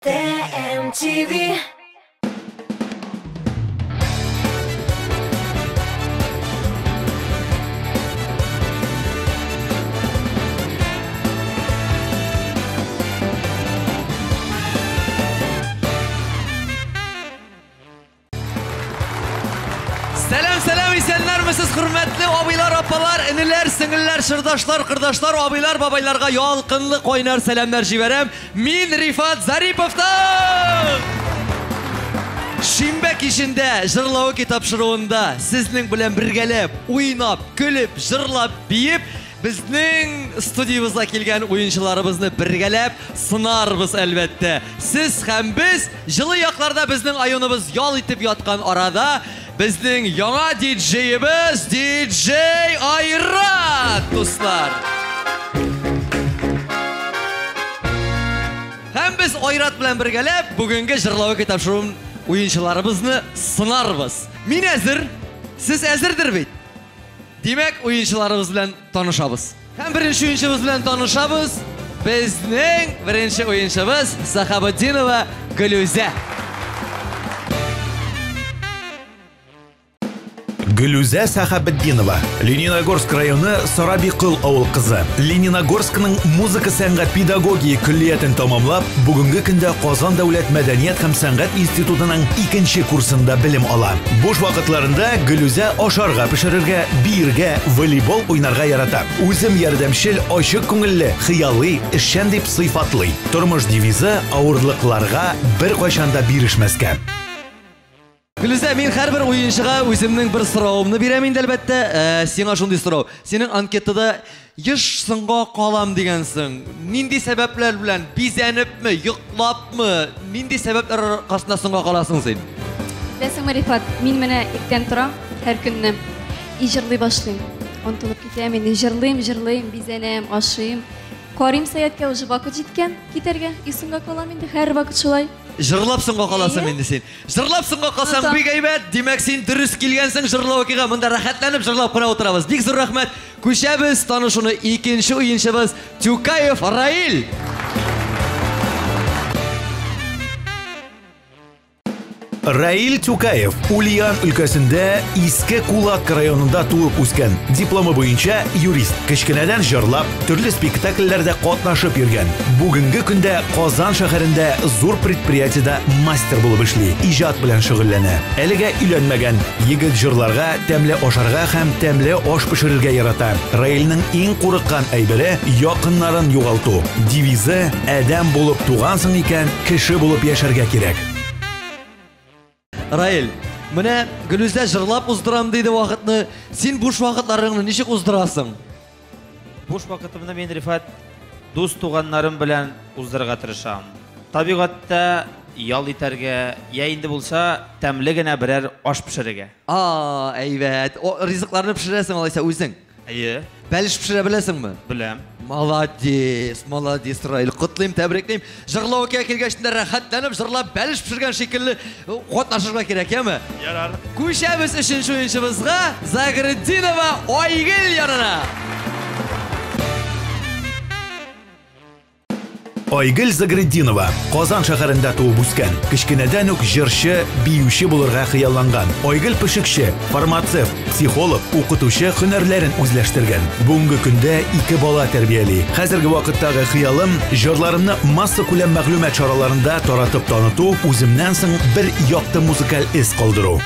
ТМТВ. Сәлам, сәлам, исәннәрмесез, хөрмәтле абыйлар, апалар, энеләр, сеңелләр, чордашлар, кырдашлар, абыйлар, бабайларга ялкынлы кайнар сәламнәр җибәрәм. Мин Рифат Зариповтан! Шимбә кичендә җырлавы тапшыруында сезнең белән бергәләп, уйнап, көлеп, җырлап, биеп, безнең студиябызга килгән уенчыларыбызны бергәләп сынарбыз, әлбәттә. Сез һәм без җылы якларда безнең айоныбыз ял итеп яткан арада безнең яңа диджеебыз диджей Айрат, дуслар. Һәм без Айрат белән бергәләп бүгенге җырлавы тапшыруын уенчыларыбызны сынарбыз. Мин әзер, сез әзердер бит? Димәк, уенчыларыбыз белән танышабыз. Һәм беренче уенчыбыз белән танышабыз. Безнең беренче уенчыбыз Сахабутдинова Гөлүзә. Гөлүзә Сахабетдинова, Лениногорск районы Сарабикол авыл кызы. Лениногорскның музыка сәнгать педагогия көллиятен тамамлап, бүгенге көндә Казан дәүләт мәдәният һәм сәнгать институтының икенче курсында белем ала. Буш вакытларында Гөлүзә ашарга пешерергә, биергә, волейбол уйнарга ярата. Үзем ярдәмчел, ачык күңелле, хыялый, эшчән дип сыйфатлый. Тормыш девизы авырлыкларга беркайчан да бирешмәскә. Гөлүзә, мин һәрбер уенчыга үземнең бер соравымны бирәм инде, әлбәттә. Сиңа шундый сорау. Синең анкетада еш соңга калам дигәнсең. Нинди сәбәпләр белән? Бизәнепме, йоклапмы? Нинди сәбәпләр аркасында соңга каласың син? Беләсеңме, Рифат, мин менә иртән торам һәр көнне и җырлый башлыйм. Онытылып китәм инде, җырлыйм, җырлыйм, бизәнәм, ашыйм. Карыйм сәгатькә, уже вакыт җиткән китәргә, и соңга калам инде, һәр вакыт шулай. Җырлап соңга каласың инде син. Җырлап соңга калсаң бик әйбәт. Димәк, син дөрес килгәнсең җырлау-кыйга. Монда рәхәтләнеп җырлап кына утырабыз. Бик зур рәхмәт. Күчәбез танышуны икенче уенчыбыз Тюкаев Раил. Раил Тюкаев Ульян өлкәсендә Иске Кулатка районында туып үскән. Дипломы буенча юрист. Кечкенәдән җырлап, төрле спектакльләрдә катнашып йөргән. Бүгенге көндә Казан шәһәрендә зур предприятиедә мастер булып эшли, иҗат белән шөгыльләнә. Әлегә өйләнмәгән. Егет җырларга, тәмле ашарга һәм тәмле аш пешерергә ярата. Раилнең иң курыккан әйбере якыннарын югалту. Девизы адәм булып тугансың икән, кеше булып яшәргә кирәк. Раил, менә Гөлүзә җырлап уздырам диде вакытны. Син буш вакытларыңны ничек уздырасың? Буш вакытымны мин, Рифат, дус туганнарым белән уздырырга тырышам. Табигатьтә ял итәргә, я инде булса, тәмле генә берәр аш пешерергә. А, әйбәт. О, ризыкларны пешерәсең алайса үзең? Әйе. Бәлеш пешерә беләсеңме? Беләм. Молодец, молодец, Раил. Котлыйм, тәбриклим. Җырлауга килгәч тә рәхәтләнеп җырлап бәлеш пешергән шикелле катнашырга кирәк, яме? Ярар. Күчәбез өченче уенчыбызга, Загретдинова Айгөл янына. Айгөл Загретдинова Казан шәһәрендә туып үскән. Кечкенәдән үк җырчы, биюче булырга хыялланган. Айгөл пешекче, фармацевт, психолог, укытучы һөнәрләрен үзләштергән. Бүгенге көндә ике бала тәрбияли. Хәзерге вакыттагы хыялым җырларымны массакүләм мәгълүмат чараларында таратып таныту, үземнән соң бер якты музыкаль эз калдыру.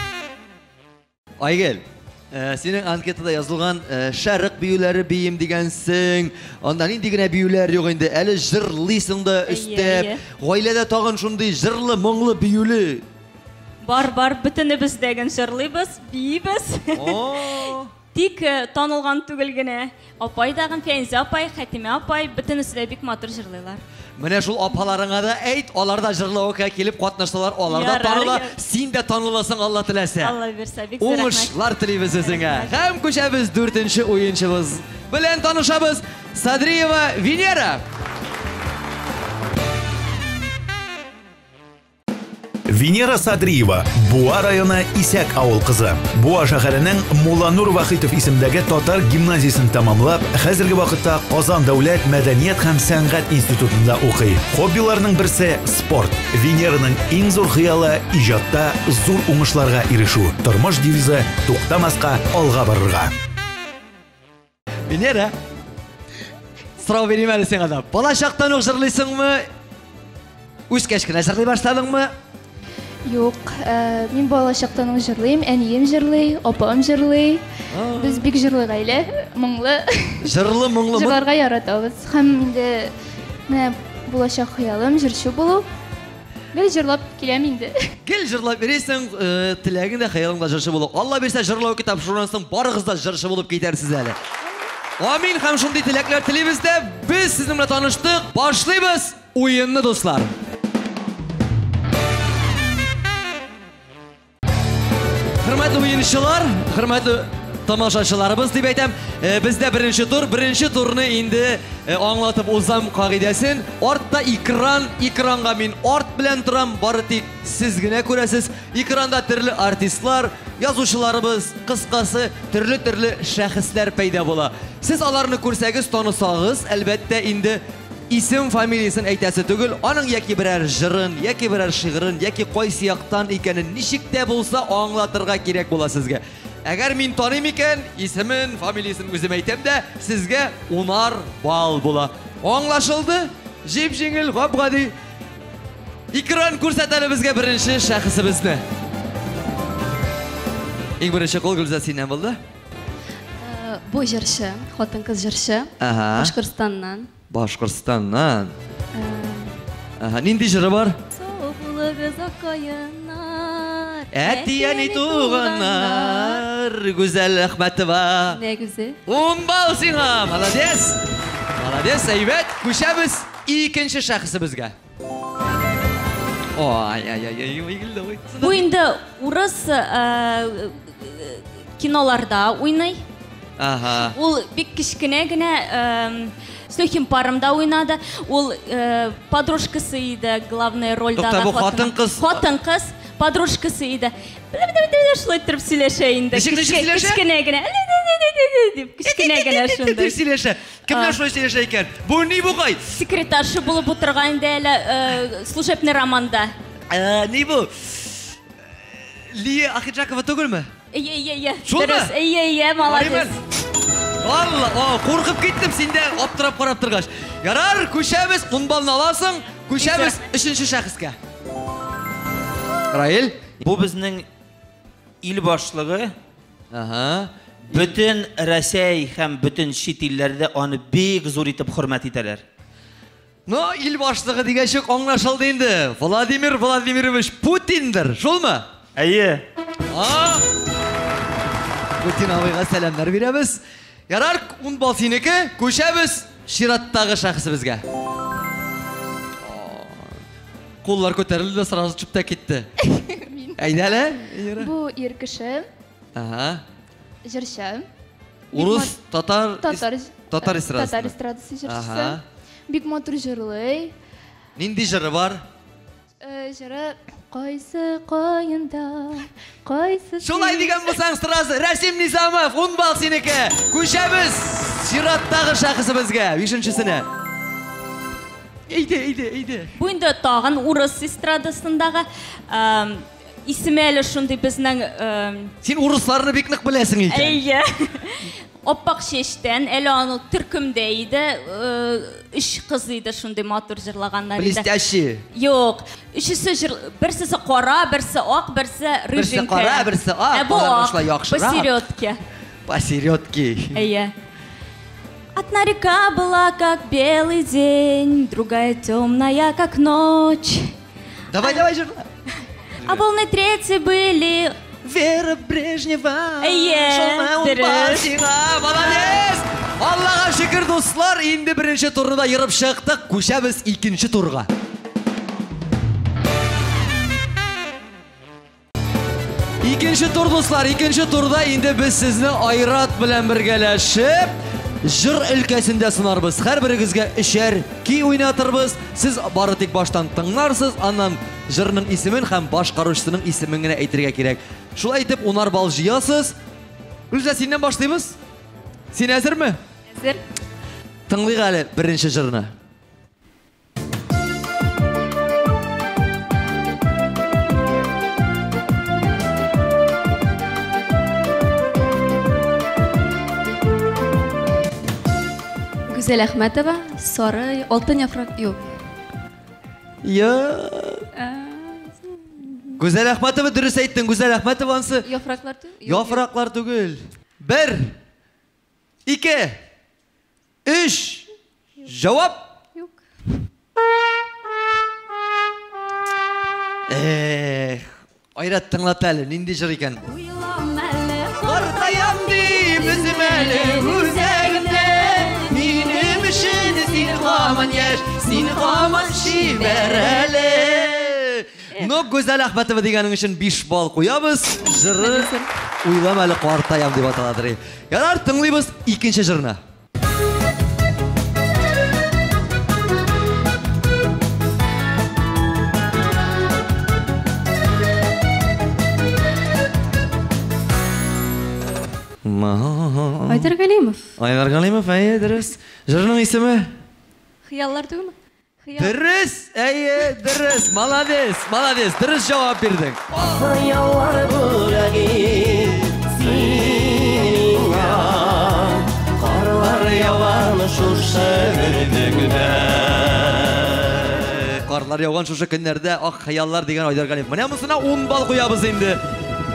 Айгөл, синең анкетада язылган шәрык биюләре биим дигәнсең. Анда нинди генә биюләр юк инде. Әле җырлыйсың да өстәп. Гаиләдә тагын шундый җырлы, моңлы биюле. Бар, бар, бөтенебез дә гел җырлыйбыз, биибез. Тик танылган түгел генә. Апай дагын, Фәйзә апай, Хәтимә апай, бөтенесе дә бик матур җырлыйлар. Менә шул апаларыңа да әйт, алар да җырлауга килеп катнашсалар, алар да таныла, син дә таныласың, Алла теләсә. Алла бирсә, бик зур рәхмәт. Уңышлар телибез үзеңә. Һәм күчәбез дүртенче уенчыбыз белән танышабыз. Садриева Венера. Венера Садриева, Буа районы Исәк авыл кызы. Буа шәһәренең Мулланур Вахитов исемдәге татар гимназиясен тәмамлап, хәзерге вакытта Казан дәүләт мәдәният һәм сәнгать институтында укый. Хоббиларының берсе спорт. Венераның иң зур хыялы иҗатта зур уңышларга ирешү. Тормыш девизы туктамаска, алга барырга. Венера, сорау бирим әле сиңа да. Бала чактан ук җырлыйсыңмы? Үскәч кенә җырлый башладыңмы? Юк, мин бала чактан ук җырлыйм, әнием җырлый, апам җырлый. Без бик җырлы гаилә, моңлы. Җырлы, моңлы. Җырларга яратабыз. Һәм инде менә булачак хыялым җырчы булу. Гел җырлап киләм инде. Гел җырлап йөрисең, теләгең дә, хыялың да җырчы булу. Алла бирсә, җырлау китап шуннан соң барыгыз да җырчы булып китәрсез әле. Амин һәм шундый теләкләр телибез дә, без сезнең белән таныштык. Башлыйбыз уенны, дуслар. Хөрмәтле уенчылар, хөрмәтле тамашачыларыбыз дип әйтәм, бездә беренче тур, беренче турны инде аңлатып узам кагыйдәсен. Артта экран, экранга мин арт белән торам, бары тик сез генә күрәсез. Экранда төрле артистлар, язучыларыбыз, кыскасы, төрле-төрле шәхесләр пәйда була. Сез аларны күрсәгез, танысагыз, әлбәттә инде исем, фамилиясен әйтәсе түгел, аның яки берәр җырын, яки берәр шигырен, яки кайсы яктан икәнен ничек тә булса аңлатырга кирәк була сезгә. Әгәр мин таныйм икән, исемен, фамилиясен үзем әйтәм дә, сезгә 10 балл була. Аңлашылды? Җип-җиңел, гап-гади. Экран күрсәт әле безгә беренче шәхесебезне. Иң беренче кул Гөлзат синнән булды. Бу җырчы, хатын-кыз җырчы. Башкортстаннан. Башкортстаннан. Ага, нинди җыры бар? Сау булыгыз, акаеннар. Әти-әни туганнар, Гүзәл Әхмәтова. Нә гүзәл. 10 балл сиңа, молодец. Молодец, әйбәт. Күчәбез икенче шәхесебезгә. Ай, ай, ай, ай, ой, гөлдә, ой. Бу инде урыс киноларда уйный. Ага. Ул бик кечкенә генә с легким паром да уйнады. Ул подружкасы иде, главная рольдә. Тукта, бу хатын-кыз. Хатын-кыз подружкасы иде. Шулай иттереп сөйләшә инде. Ничек, ничек сөйләшә? Кечкенә генә. Дип, кечкенә генә шундый. Дип сөйләшә. Кемнәр шулай сөйләшә икән? Бу ни бугай? Секретарша булып утырган инде әле служебный романда. Ни бу? Лия Ахиджакова түгелме? Әйе, әйе, әйе. Шулмы? Дөрес. Әйе, әйе, молодец. Алла, куркып киттем синдә аптырап карап торгач. Ярар, күчәбез, 10 баллны аласың, күчәбез өченче шәхескә. Раил? Бу безнең ил башлыгы. Ага. Бөтен Рәсәй һәм бөтен чит илләрдә аны бик зур итеп хөрмәт итәләр. Но ил башлыгы дигәч үк аңлашылды инде. Владимир Владимирович Путиндыр, шулмы? Әйе. Путин абыйга сәламнәр бирәбез. Ярар, 10 балл синеке, күчәбез чираттагы шәхесебезгә. Куллар күтәрелде дә сразу төшеп тә китте. Әйдә әле, Венера. Бу ир кеше, Ага. җырчы. Урыс, татар, Татар, татар эстрадасы. Татар эстрадасы җырчысы. Ага. Бик матур җырлый. Нинди җыры бар? Җыры кайсы каенда, кайсы Шулай дигән булсаң сразу Рәсим Низамов, 10 балл синеке. Күчәбез чираттагы шәхесебезгә, бишенчесенә. Әйдә, әйдә, әйдә. Бу инде тагын урыс эстрадасындагы, исеме әле шундый безнең, Син урысларны бик нык беләсең икән. Әйе. Аппак чәчтән, әле аны төркемдә иде, өч кыз иде шундый матур җырлаганнар иде. Блестящий. Юк, өчесе җыр, берсесе кара, берсе ак, берсе Берсе рыженькая. кара, берсе ак, Ә бу алар ак, шулай яхшырак. Посередке. Посередке. Әйе. Одна река была, как белый день, другая темная, как ночь. Давай, давай, җырла. А волны третьи были Вера Брежнева. Әйе, Шулай дөрес. сиңа, молодец! Аллага шөкер, дуслар, инде беренче турны да ерып чыктык, күчәбез икенче турга. Икенче тур, дуслар, икенче турда инде без сезне Айрат белән бергәләшеп җыр өлкәсендә сынарбыз. Һәрберегезгә өчәр көй уйнатырбыз. Сез бары тик баштан тыңларсыз, аннан Җырның исемен һәм башкаручысының исемен генә әйтергә кирәк. Шулай итеп, унар балл җыясыз. Рүзә, синнән башлыйбыз. Син әзерме? Әзер. Тыңлыйк әле беренче җырны. Гүзәл Әхмәтова, Сары, Алтын яфрак, юк. Я. Гүзәл Әхмәтова дөрес әйттең. Гүзәл Әхмәтова ансы. Яфраклар түгел. Яфраклар түгел. 1 2 3 Җавап. Юк. Эх, Айрат, тыңлат әле, нинди җыр икән? Картаям дип үзем әле үзәгемдә, минем өчен син һаман яшь, син һаман чибәр әле. Но Гүзәл Әхмәтова дигәнең өчен 5 балл куябыз. Җыры Уйлам әле картаям дип аталадыр. Ярар, тыңлыйбыз икенче җырны. Айдар Галимов. Айдар Галимов, әйе, дөрес. Җырның исеме? Хыяллар түгелме? Дөрес, әйе, дөрес. Молодец, молодец. Дөрес җавап бирдең. Хыяллар бүләге сиңа, карлар яуган шушы көннәрдә. Карлар яуган шушы көннәрдә ак хыяллар дигән Айдар Галимов. Менә монысына 10 балл куябыз инде.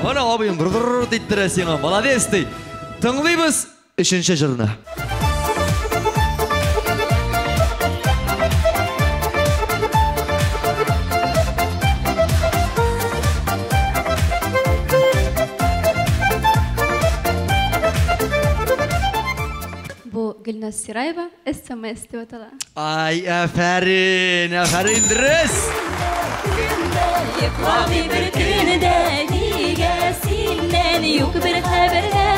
Ана абыем дыр-дыр иттерә сиңа. Молодец ди. Тыңлыйбыз өченче җырны. Бу Гөлназ Сираева, SMS дип атала. Ай, афәрин, афәрин, дөрес. Йокламый бер көндә, нигә синнән юк бер хәбәргә?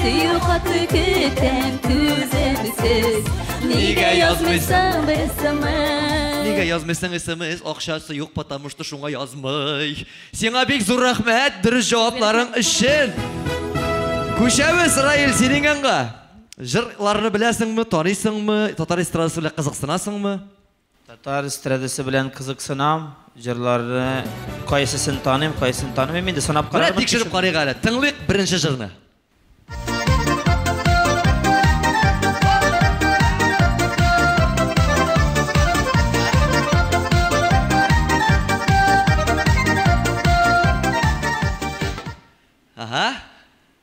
Сөю хаты көтәм түземсез. Нигә язмыйсың бер SMS? Нигә язмыйсың SMS? Акчасы юк, потому что шуңа язмый. Сиңа бик зур рәхмәт дөрес җавапларың өчен. Күчәбез, Раил, синең янга. Җырларны беләсеңме, таныйсыңмы, татар эстрадасы белән кызыксынасыңмы? Татар эстрадасы белән кызыксынам. Җырларны кайсысын таныйм, кайсысын танымыйм, инде санап карармын. Менә тикшереп карыйк әле. Тыңлыйк беренче җырны. Ага.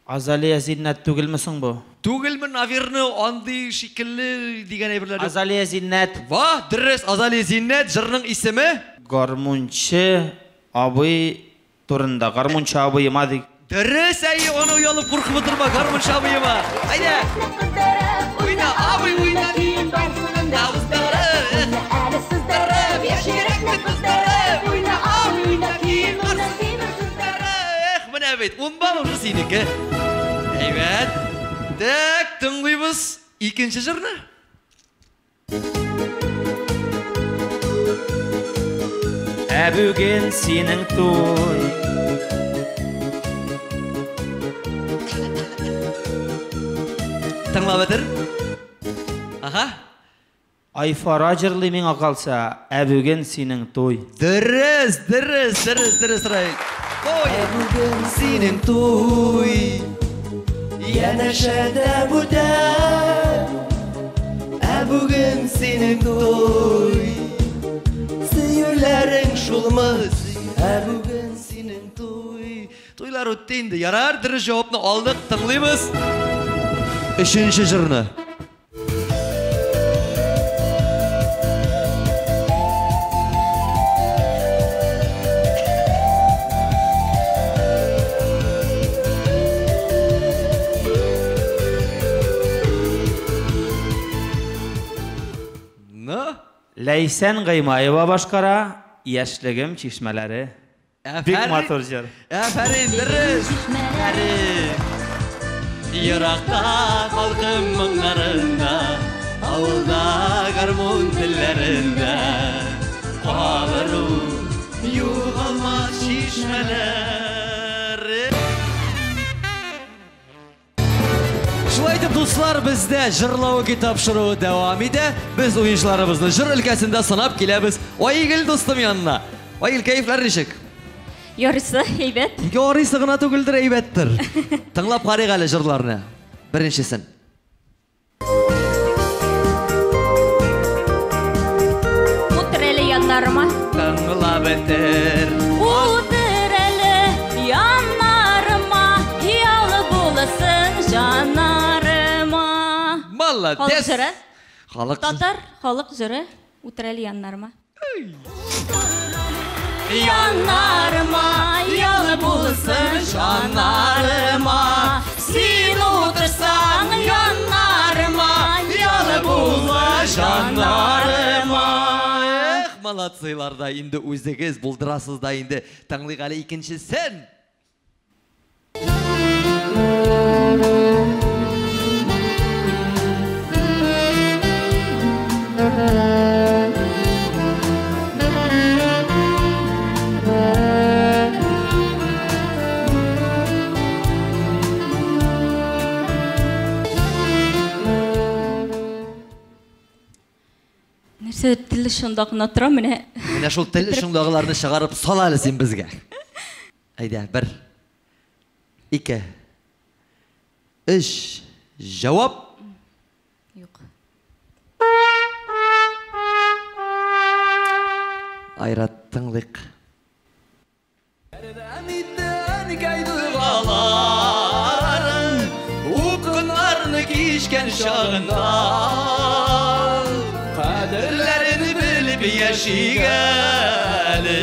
Азалия Зиннәт түгелме соң бу? Түгелме, наверное, андый шикелле дигән әйберләр. Азалия Зиннәт. Ва, дөрес, Азалия Зиннәт, җырның исеме? Гармунчы абый турында. Гармунчы абыема ди. Дөрес, әйе, аны оялып куркып утырма, гармунчы абыема. Әйдә. Уйна, абый, уйна, кием барсында уздырып. Әле сыздырып, яшь йөрәкне кыздырып. Уйна, абый, уйна, кием барсында Эх, менә бит, 10 балл уже синеке. Әйбәт. Так, тыңлыйбыз икенче җырны. Ә бүген синең туй. Тыңлап бетер. Ага. Айфара җырлый миңа калса, ә бүген синең туй. Дөрес, дөрес, дөрес, дөрес, Раил. Ой, ә бүген синең туй. Янәшәдә бүтән. Ә бүген синең туй. Сөюләрең шулмы? Ә бүген синең туй. Туйлар үтте инде. Ярар, дөрес җавапны алдык, тыңлыйбыз. Өченче җырны. Ләйсән Гыймаева башкара Яшьлегем чишмәләре. Бик матур җыр. Афәрин, дөрес. Афәрин. Еракта халкым моңнарында, авылда гармун телләрендә калыр ул чишмәләре. Шулай итеп, дуслар, бездә Җырлавыки тапшыруы дәвам итә. Без уенчыларыбызны җыр өлкәсендә сынап киләбез. Айгөл дустым янына. Айгөл, кәефләр ничек? Ярыйсы, әйбәт. Ярыйсы гына түгелдер, әйбәттер. Тыңлап карыйк әле җырларны. Беренчесен. Утыр әле яннарыма. Тыңлап бетер. Утыр әле яннарыма, ялы булсын жаннарыма. Молодец. Халык җыры. Халык Татар халык җыры. Утыр әле яннарыма. Яннарыма, ялы булсын жаннарыма. Син утырсаң яннарыма, ялы булсын жаннарыма. Эх, молодцылар да инде үзегез булдырасыз да инде. Тыңлыйк әле икенчесен. Нәрсә тел очында гына тора менә. Менә шул тел очындагыларны чыгарып сал әле син безгә. Әйдә, бер, ике, өч, җавап. Юк. Айрат, тыңлыйк. Укыннарны кичкән чагында кадерләрен белеп яшик әле,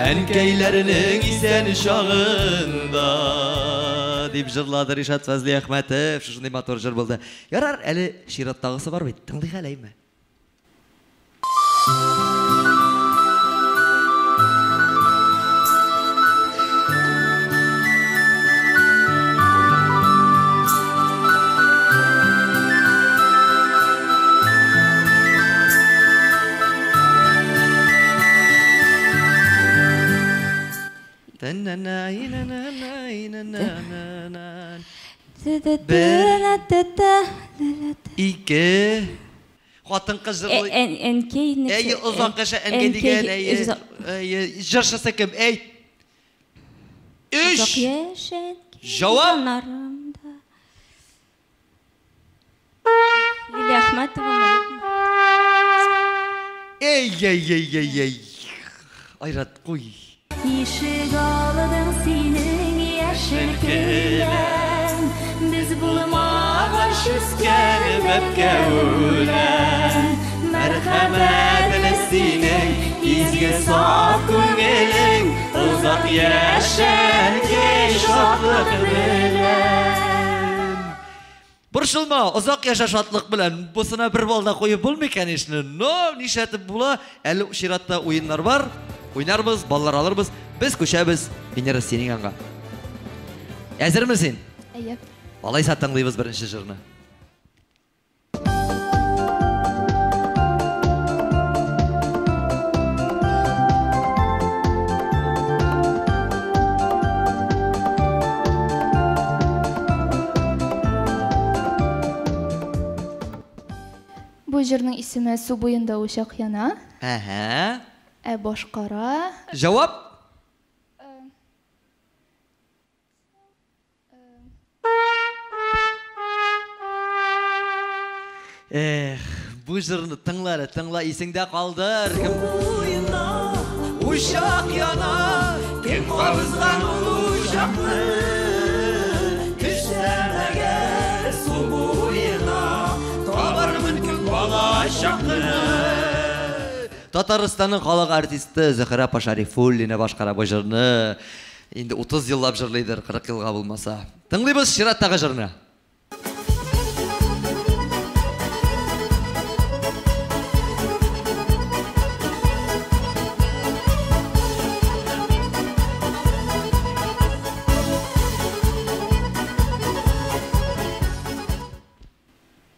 әнкәйләрнең исән чагында, дип җырлады Ришат Фәзлиәхмәтов. Шушындый матур җыр булды. Ярар, әле чираттагысы бар бит. Тыңлыйк әле, әйме? Бер, ике, хатын-кыз җырлый. Әнкәй нәрсә? Әйе, озак яшә, әнкәй дигән, әйе. Әйе, җырчысы кем? Әйт. Өч. Озак яшә, әнкәй. Җавап. Җаннарымда. Лилия Әхмәтовамы, юкмы? Әй, әй, әй, әй, әй. Айрат, куй. Ишек алдың синең яшел келәм, без булмагач үскән бәбкә үлән. Мәрхәмәтле синең изге саф күңелең, озак яшә, әнкәй, шатлык белән. Борчылма, озак яшә шатлык белән. Бусына бер балл да куеп булмый, конечно, но нишләтеп була? Әле чиратта уеннар бар. Уйнарбыз, баллар алырбыз. Без күчәбез Венера синең янга. Әзерме син? Әйе. Алайса тыңлыйбыз беренче җырны. Бу җырның исеме Су буенда учак яна. Әһә. Ә башкара. Җавап? Эх, бу җырны тыңла әле, тыңла, исеңдә калдыр. Кем учак яна, кем кабызган учакны? Көчләмәгән су буена, табармын күк балачакны. Татарстанның халык артисты Зөһрә апа Шәрифуллина башкара бу җырны. Инде 30 еллап җырлыйдыр, 40 елга булмаса. Тыңлыйбыз чираттагы җырны.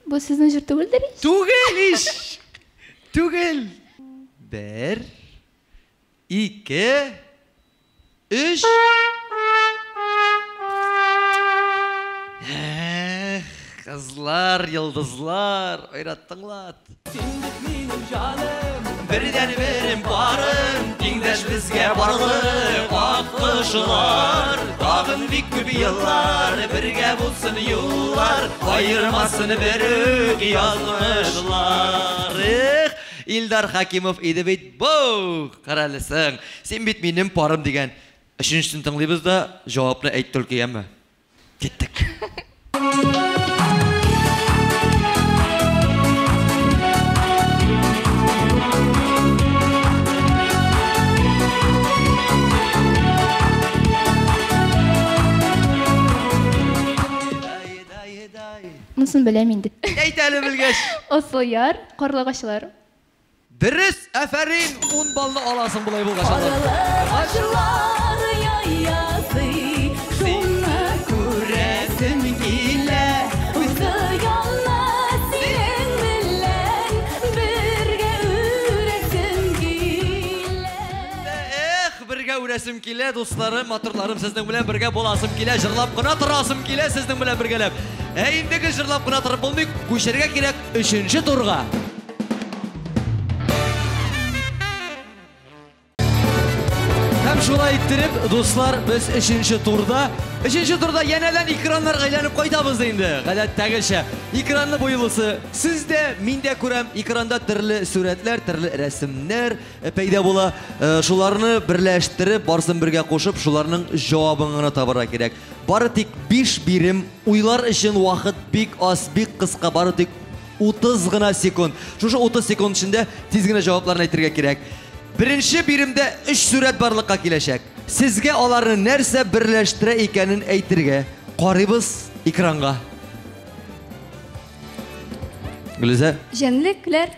Бу сезнең җыр түгелдер ич? Түгел ич! Түгел! Бер, ике, Өч. Эх, кызлар, йолдызлар, Айрат, тыңлат. Син бит минем җаным, бердәнберем барым, тиңдәш безгә барлык аккошлар. Тагын бик күп еллар бергә булсын юллар, аермасын берүк язмышлар. Эх, Илдар Хакимов иде бит бу. Карале соң, син бит минем парым дигән. Өченчесен тыңлыйбыз да, җавапны әйт только, яме. Киттек. Монысын беләм инде. Әйт әле белгәч. Асылъяр, карлыгачлар. Дөрес, афәрин, 10 баллны аласың болай булгач. Карлыгачлар яясы, шуны күрәсем килә. Үз оямны синең белән бергә үрәсем килә. Эх, бергә үрәсем килә, дусларым, матурларым, сезнең белән бергә буласым килә, җырлап кына торасым килә сезнең белән бергәләп. Ә инде гел җырлап кына торып булмый, күчәргә кирәк өченче турга. Һәм шулай иттереп, дуслар, без өченче турда. Өченче турда янәдән экраннарга әйләнеп кайтабыз инде. Гадәттәгечә, экранны бу юлысы сез дә, мин дә күрәм. Экранда төрле сурәтләр, төрле рәсемнәр пәйда була. Шуларны берләштереп, барысын бергә кушып, шуларның җавабын гына табарга кирәк. Бары тик 5 бирем, уйлар өчен вакыт бик аз, бик кыска, бары тик 30 гына секунд. Шушы 30 секунд эчендә тиз генә җавапларны әйтергә кирәк. Беренче биремдә 3 сурәт барлыкка киләчәк. Сезгә аларны нәрсә берләштерә икәнен әйтергә. Карыйбыз экранга. Гөлүзә? Җәнлекләр.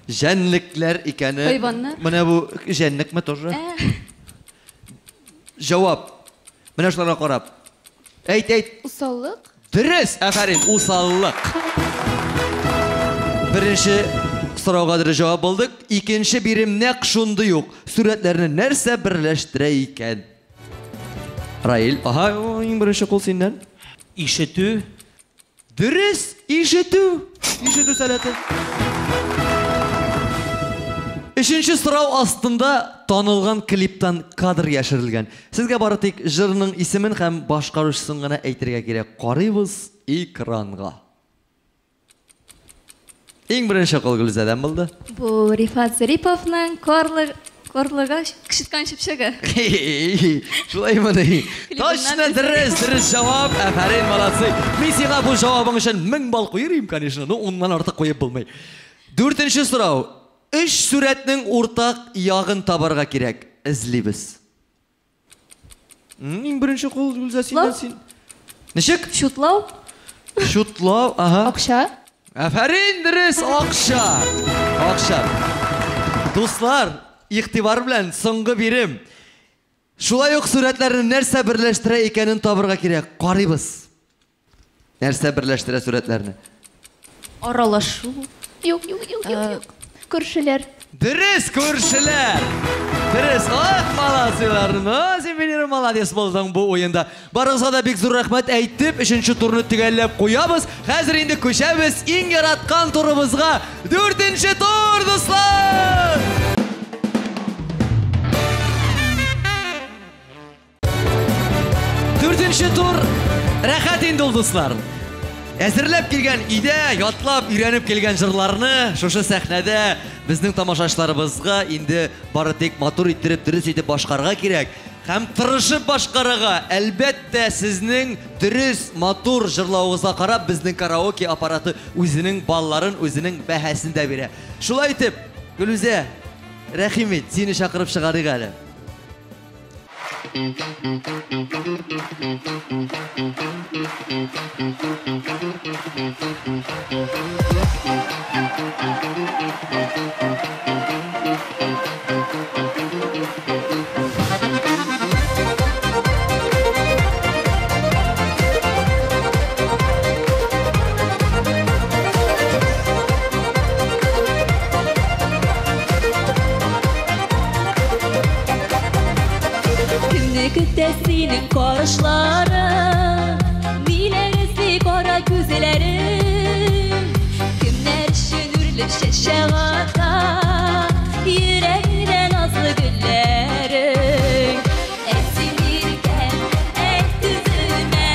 Җәнлекләр икәне. Хайваннар. Менә бу җәнлекме тоже? Җавап. Менә шуларга карап. Әйт, әйт. Усаллык. Дөрес, афәрин, усаллык. Беренче сорауга дөрес җавап булдык. Икенче бирем нәкъ шундый ук. Сурәтләрне нәрсә берләштерә икән? Раил, аһа, иң беренче кул синнән. Ишетү. Дөрес, ишетү. Ишетү сәләте. Өченче сорау астында танылган клиптан кадр яшерелгән. Сезгә бары тик җырның исемен һәм башкаручысын гына әйтергә кирәк. Карыйбыз экранга. Иң беренче кул Гөлүзәдән булды. Бу Рифат Зариповның Карлыгач кычыткан чыпчыгы. Шулаймы ни? Точно дөрес, дөрес җавап. Афәрин, молодцы. Мин сиңа бу җавабың өчен 1000 балл куер идем, конечно, но уннан артык куеп булмый. Дүртенче сорау. Өч сурәтнең уртак ягын табарга кирәк. Эзлибез. Иң беренче кул Гөлүзә синнән син. Ничек? Чутлау. Чутлау, ага. Акча. Афәрин, дөрес, акча. Акча. Дуслар, игътибар белән соңгы бирем. Шулай ук сурәтләрне нәрсә берләштерә икәнен табарга кирәк. Карыйбыз. Нәрсә берләштерә сурәтләрне? Аралашу. Юк, юк, юк, юк, юк. Күршеләр. Дөрес, күршеләр. Дөрес, ах, молодцылар. Ну, син, Венера, молодец булдың бу уенда. Барыгызга да бик зур рәхмәт әйтеп, өченче турны төгәлләп куябыз. Хәзер инде күчәбез иң яраткан турыбызга. Дүртенче тур, дуслар! Дүртенче тур рәхәт инде ул, дуслар. Әзерләп килгән өйдә, ятлап, өйрәнеп килгән җырларны шушы сәхнәдә безнең тамашачыларыбызга инде бары тик матур иттереп, дөрес итеп башкарырга кирәк. Һәм тырышып башкарырга, әлбәттә, сезнең дөрес, матур җырлавыгызга карап, безнең караоке аппараты үзенең балларын, үзенең бәһасен дә бирә. Шулай итеп, Гөлүзә, рәхим ит, сине чакырып чыгарыйк әле. Кемне көтә синең карашларың? Ниләр эзли кара күзләрең? Кемнәр өчен үрелеп чәчәк ата йөрәгеңдә назлы гөлләрең? Әйт син иркәм, әйт үземә,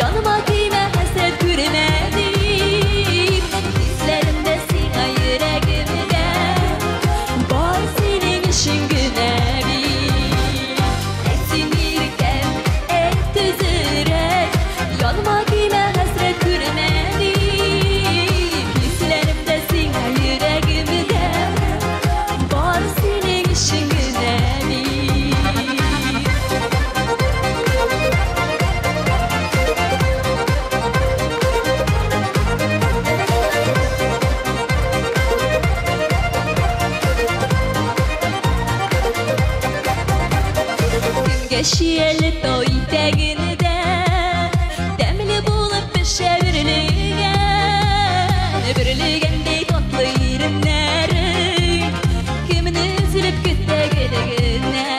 яныма килмә, хәсрәт күрмә дип. Хисләремдә сиңа йөрәгемдә бар синең өчен генә бит. Әйт син иркәм, әйт үзерәк, яныма килмә, хәсрәт күрмә дип. Хисләремдә сиңа йөрәгемдә бар синең өчен генә бит. Кемгә чияле тау итәгендә тәмле булып пешә бөрлегән, бөрлегәндәй татлы иреннәрең, кемне өзелеп көтә гел генә?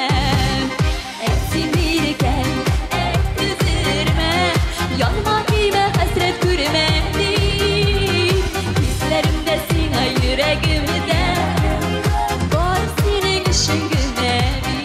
Әйт син иркәм, әйт өзермә, яныма килмә, хәсрәт күрмә дип. Хисләремдә сиңа йөрәгемдә бар синең өчен генә бит.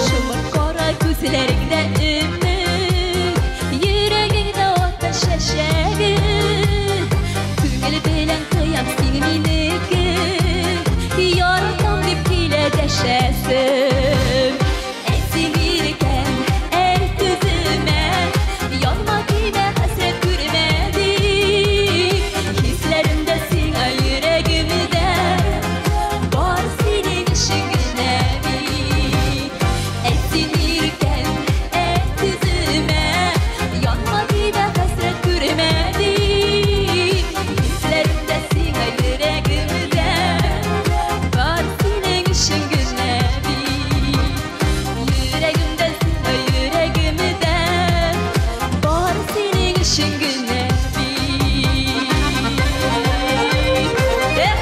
Шомырт кара күзләреңдә өмет, йөрәгеңдә ата чәчәге. Күңел белән тоям син минеке, яратам дип килә дәшәсем. Әйт син иркәм, әйт үземә, яныма килмә, хәсрәт күрмә дип. Хисләремдә сиңа йөрәгемдә бар синең өчен генә бит. Әйт син иркәм, әйт үземә, яныма килмә, хәсрәт күрмә дип. Хисләремдә сиңа йөрәгемдә бар синең өчен генә бит. Йөрәгемдә сиңа йөрәгемдә бар синең өчен генә бит. Эх!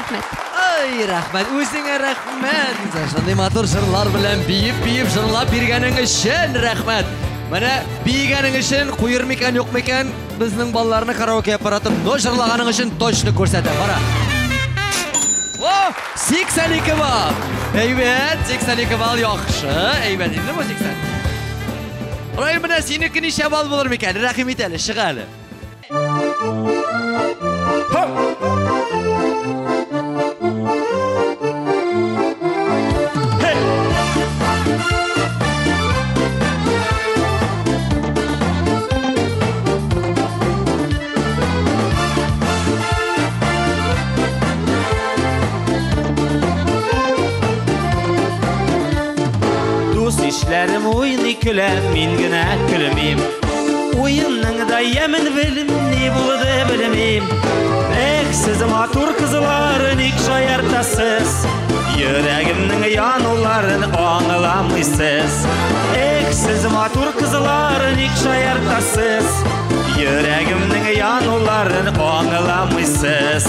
Рәхмәт. Ай, рәхмәт, үзеңә рәхмәт. Шундый матур җырлар белән биеп-биеп җырлап биргәнең өчен рәхмәт. Менә биегәнең өчен куер микән, юк микән, безнең балаларны караоке аппараты, но җырлаганың өчен точно күрсәтә. Кара. О, 82 балл. Әйбәт, 82 балл яхшы. Әйбәт инде бу 80. Раил, менә синеке ничә балл булыр микән? Рәхим ит әле, чык әле. Дус ишләрем уйный көлә, мин генә көлмим. Уенның да ямен белмим, ни булды белмим. Эх, сез матур кызлар, ник шаяртасыз? Йөрәгемнең януларын аңламыйсыз. Эх, сез матур кызлар, ник шаяртасыз? Йөрәгемнең януларын аңламыйсыз.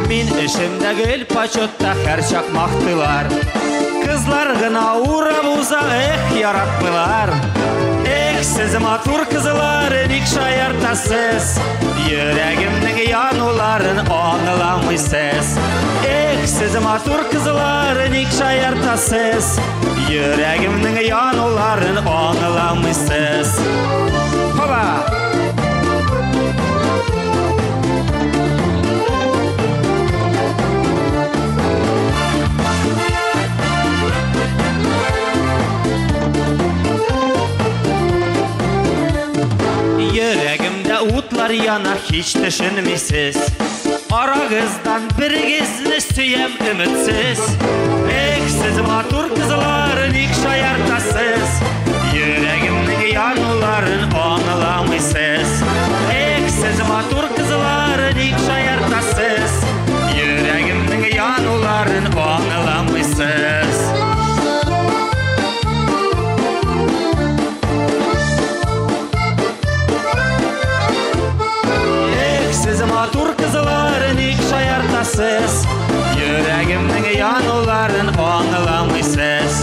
Мин эшемдә гел почетта һәрчак мактыйлар. Кызлар гына урап уза, эх, яратмыйлар. Эх, Эх, сез матур кызлар, ник шаяртасыз? Йөрәгемнең януларын аңламыйсыз. Эх, сез матур кызлар, ник шаяртасыз? Йөрәгемнең януларын аңламыйсыз. Хоба! Йөрәгемдә утлар яна, һич төшенмисез. Арагыздан берегезне сөям өметсез. Эх, сез матур кызлар, ник шаяртасыз? Йөрәгемнең януларын аңламыйсыз. Эх, сез матур кызлар, ник шаяртасыз? Йөрәгемнең януларын аңламыйсыз. Сез матур кызлар, ник шаяртасыз? Йөрәгемнең януларын аңламыйсыз.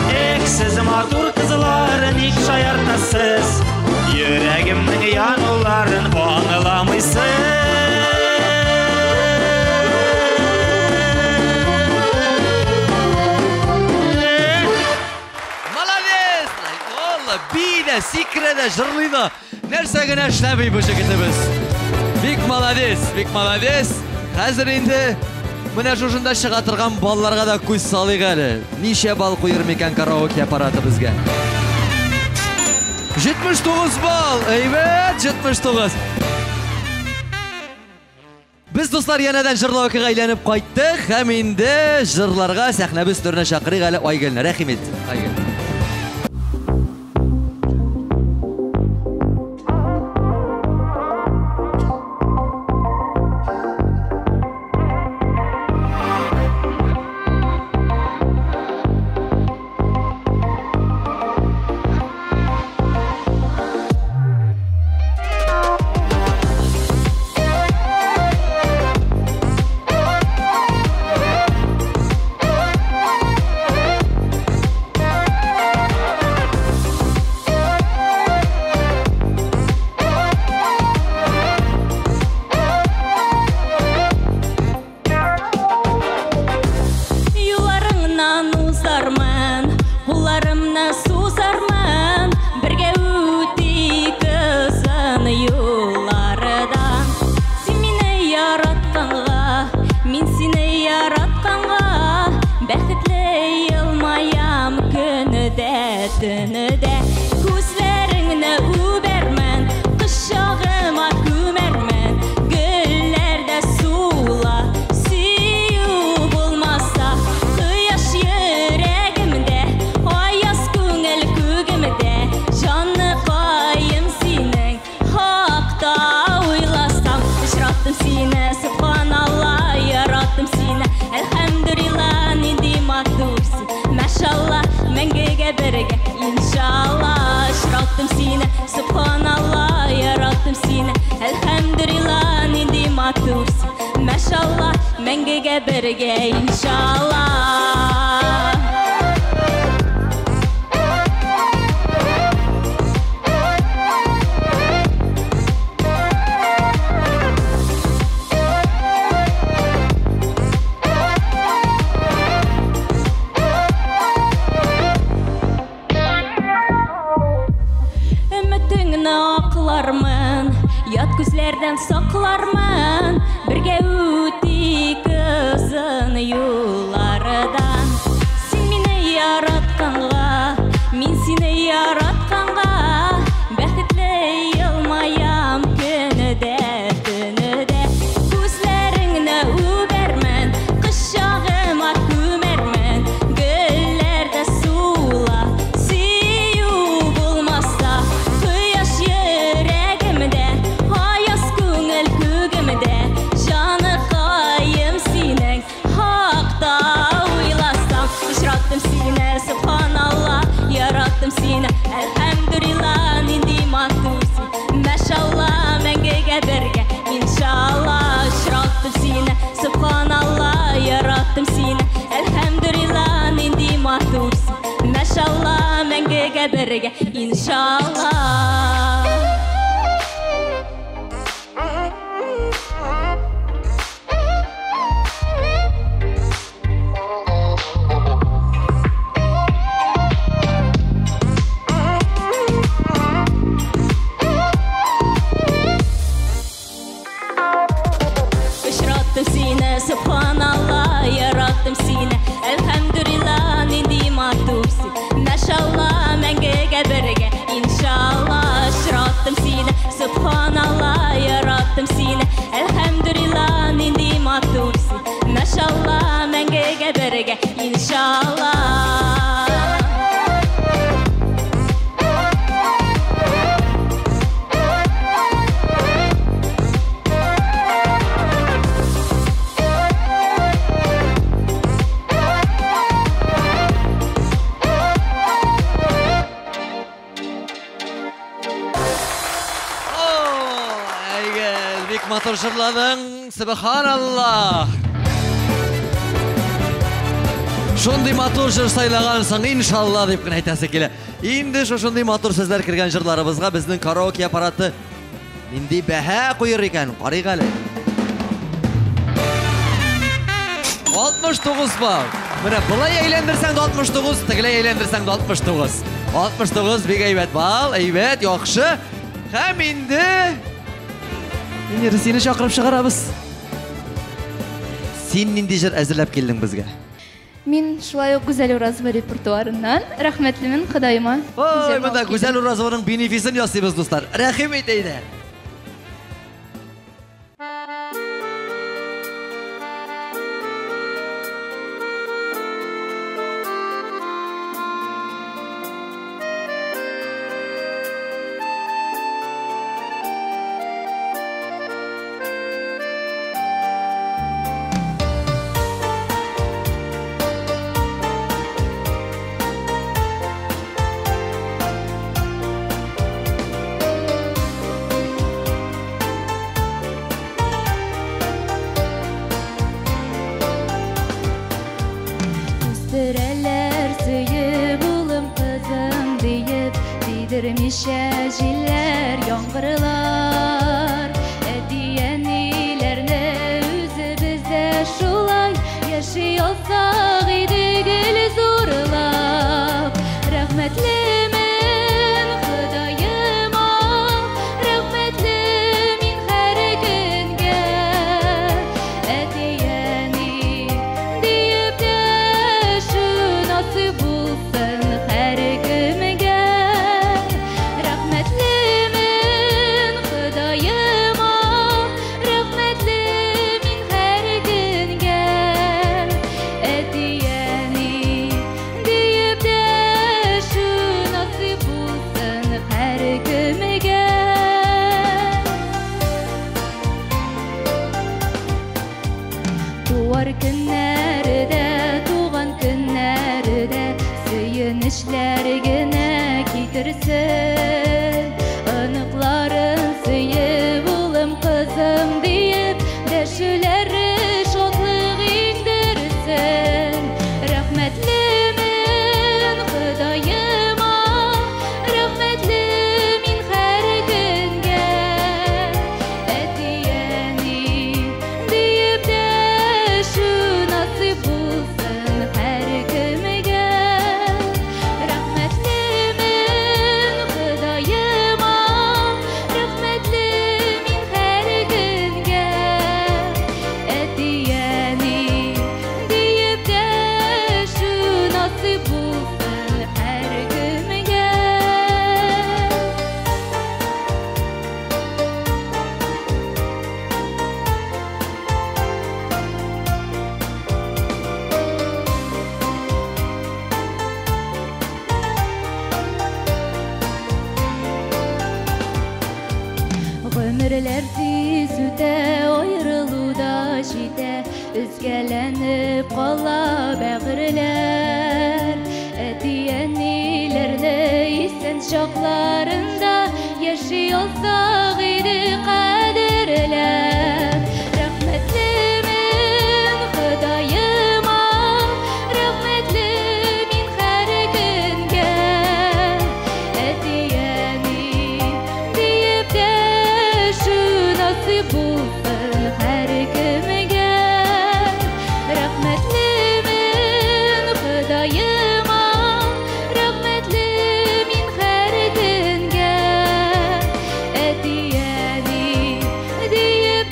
Эх, сез матур кызлар, ник шаяртасыз? Йөрәгемнең януларын аңламыйсыз. Молодец! Валла, бии дә, сикерә дә, җырлый да. Нәрсә генә эшләми бу җегетебез. Бик молодец, бик молодец. Хәзер инде менә шушында чыга торган балларга да күз салыйк әле. Ничә балл куер микән караоке аппараты безгә? 79 балл! Әйбәт, 79. Без, дуслар, янәдән җырлаукега әйләнеп кайттык һәм инде җырларга сәхнәбез түренә чакырыйк әле Айгөлне. Рәхим ит, Айгөл. Мәңгегә бергә, иншалла. матур җырладың, сөбханаллаһ. Шундый матур җыр сайлагансың, иншалла дип кенә әйтәсе килә. Инде шушындый матур сүзләр кергән җырларыбызга безнең караоке аппараты нинди бәһа куер икән, карыйк әле. 69 балл. Менә болай әйләндерсәң дә 69, тегеләй әйләндерсәң дә 69. 69 бик әйбәт балл, әйбәт, яхшы. Һәм инде Венера, сине чакырып чыгарабыз. Син нинди җыр әзерләп килдең безгә? Мин шулай ук Гүзәл Уразова репертуарыннан рәхмәтлемен Ходаема. Ой, монда Гүзәл Уразованың бенефисын ясыйбыз, дуслар. Рәхим ит әйдә. Үстерәләр сөеп улым кызым диеп, тидермичә җилләр, яңгырлар. Әти-әниләрне үзебез дә шулай яши алсак иде гел зурлап. Рәхмәтлемен Ходаема, рәхмәтле мин һәр көнгә. Әти-әни диеп дәшү насыйп булсын һәр кемгә. Рәхмәтлемен Ходаема, рәхмәтле мин һәр көнгә. Әти-әни диеп дәшү насыйп булсын һәр кемгә. Туар көннәрдә, туган көннәрдә сөенечләр генә китерсен. Оныкларын сөеп, улым, кызым диеп, дәшүләре шатлык иңдерсен. Рәхмәтлемен Ходаема, рәхмәтле мин һәр көнгә. Әти-әни диеп дәшү насыйп булсын һәр кемгә. Рәхмәтлемен Ходаема, рәхмәтле мин һәр көнгә. Әти-әни диеп дәшү насыйп булсын һәр кемгә. Гомерләр тиз үтә, аерылу да җитә, өзгәләнеп кала бәгырьләр. Әти-әниләрне исән чакларында яши алсак иде кадерләп. Рәхмәтлемен Ходаема, рәхмәтле мин һәр көнгә. Әти-әни диеп дәшү насыйп булсын һәр кемгә. Рәхмәтлемен Ходаема, рәхмәтле мин һәр көнгә. Әти-әни диеп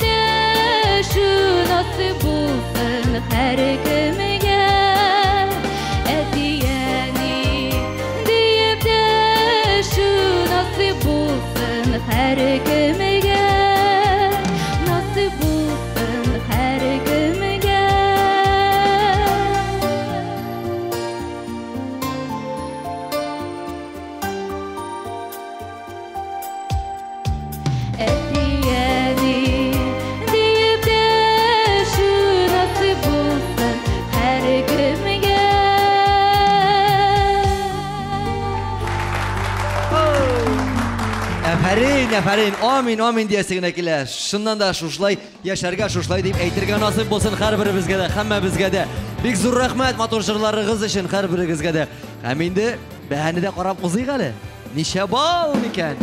Афәрин, афәрин, амин, амин диясе генә килә. Шуннан да шушылай яшәргә, шушылай дип әйтергә насыйп булсын һәрберебезгә дә, һәммәбезгә дә. Бик зур рәхмәт матур җырларыгыз өчен һәрберегезгә дә. Һәм инде бәһане дә карап узыйк әле. Ничә балл микән?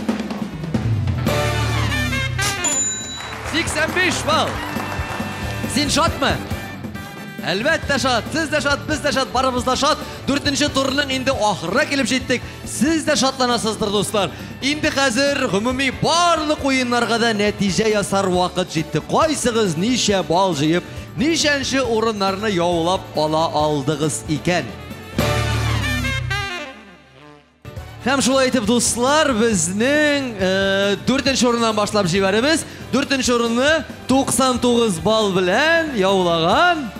85 балл. Син шатмы? Әлбәттә шат, сез дә шат, без дә шат, барыбыз да шат. 4-нче турның инде ахырына килеп җиттек. Сез дә шатланасыздыр, дуслар. Инде хәзер гомуми барлык уеннарга да нәтиҗә ясар вакыт җитте. Кайсыгыз ничә балл җыеп, ничәнче урыннарны яулап ала алдыгыз икән? Һәм шулай итеп, дуслар, безнең 4-нче урыннан башлап җибәребез. 4-нче урынны 99 балл белән яулаган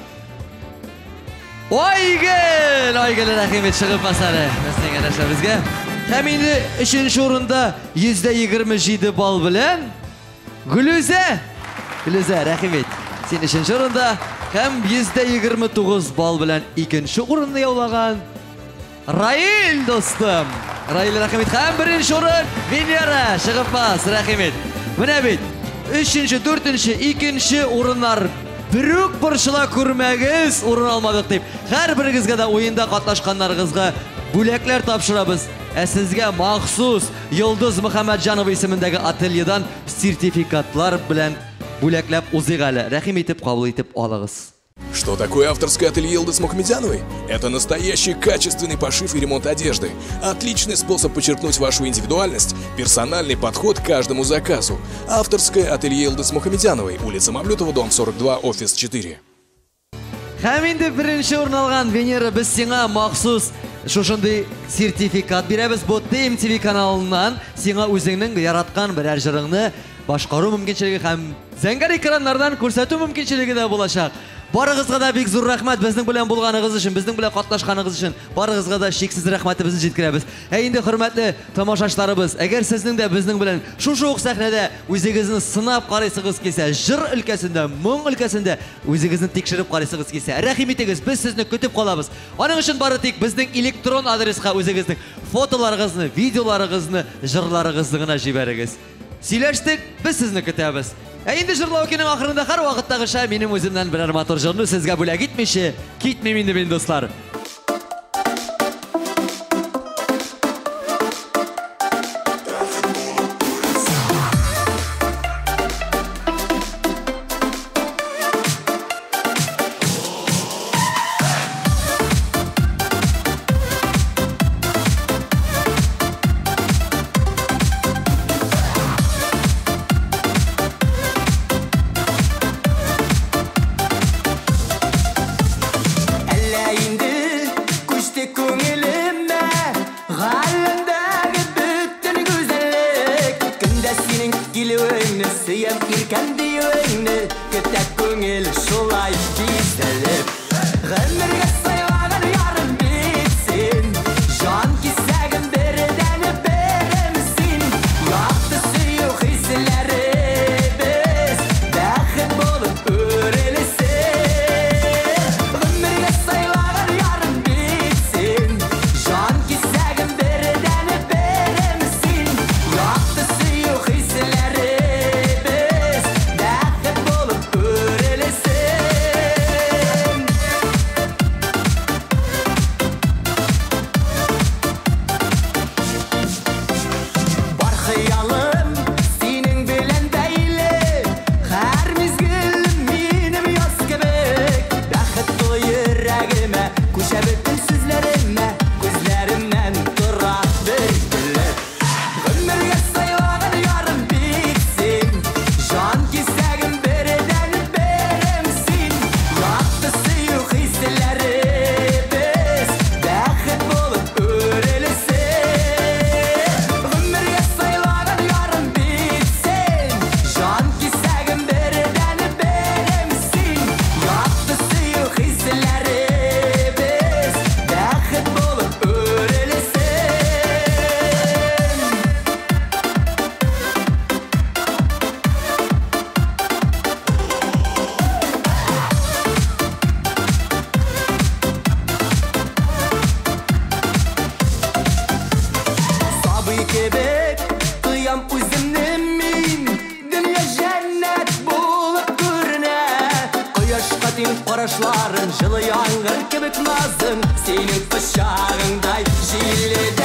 Айгөл! Айгөл рәхим ит, чыгып бас әле безнең янәшәбезгә. Һәм инде 3-нче урында 127 балл белән Гөлүзә! Гөлүзә, рәхим ит. Син 3-нче урында һәм 129 балл белән 2-нче урынны яулаган Раил, достым! Раил, рәхим ит. Һәм 1-нче урын Венера, чыгып бас, рәхим ит. Менә бит, 3-нче, 4-нче, 2-нче урыннар берүк борчыла күрмәгез, урын алмадык дип. Һәрберегезгә дә уенда катнашканнарыгызга бүләкләр тапшырабыз. Ә сезгә махсус Йолдыз Мөхәммәтҗанова исемендәге ательедан сертификатлар белән бүләкләп узыйк әле. Рәхим итеп, кабул итеп алыгыз. Что такое авторское ателье Йылдыз Мухамедяновой? Это настоящий качественный пошив и ремонт одежды. Отличный способ подчеркнуть вашу индивидуальность, персональный подход к каждому заказу. Авторское ателье Йылдыз Мухамедяновой, улица Мавлютова, дом 42, офис 4. Һәм инде беренче урын алган Венера, без сиңа махсус шушындый сертификат бирәбез. Бу ТМТВ каналыннан сиңа үзеңнең яраткан берәр җырыңны башкару мөмкинчелеге һәм зәңгәр экраннардан күрсәтү мөмкинчелеге дә булачак. Барыгызга да бик зур рәхмәт безнең белән булганыгыз өчен, безнең белән катнашканыгыз өчен. Барыгызга да чиксез рәхмәтебезне җиткерәбез. Ә инде хөрмәтле тамашачыларыбыз, әгәр сезнең дә безнең белән шушы ук сәхнәдә үзегезне сынап карыйсыгыз килсә, җыр өлкәсендә, моң өлкәсендә үзегезне тикшереп карыйсыгыз килсә, рәхим итегез, без сезне көтеп калабыз. Аның өчен бары тик безнең электрон адреска үзегезнең фотоларыгызны, видеоларыгызны, җырларыгызны гына җибәрегез. Сөйләштек, без сезне көтәбез. Ә инде җырлау көенең ахырында һәр вакыттагыча минем үземнән берәр матур җырны сезгә бүләк итмичә китмим инде мин, дуслар. Кебек тоям үземне. Карашларың җылы яңгыр кебек назың, синең кочагыңдай җилле.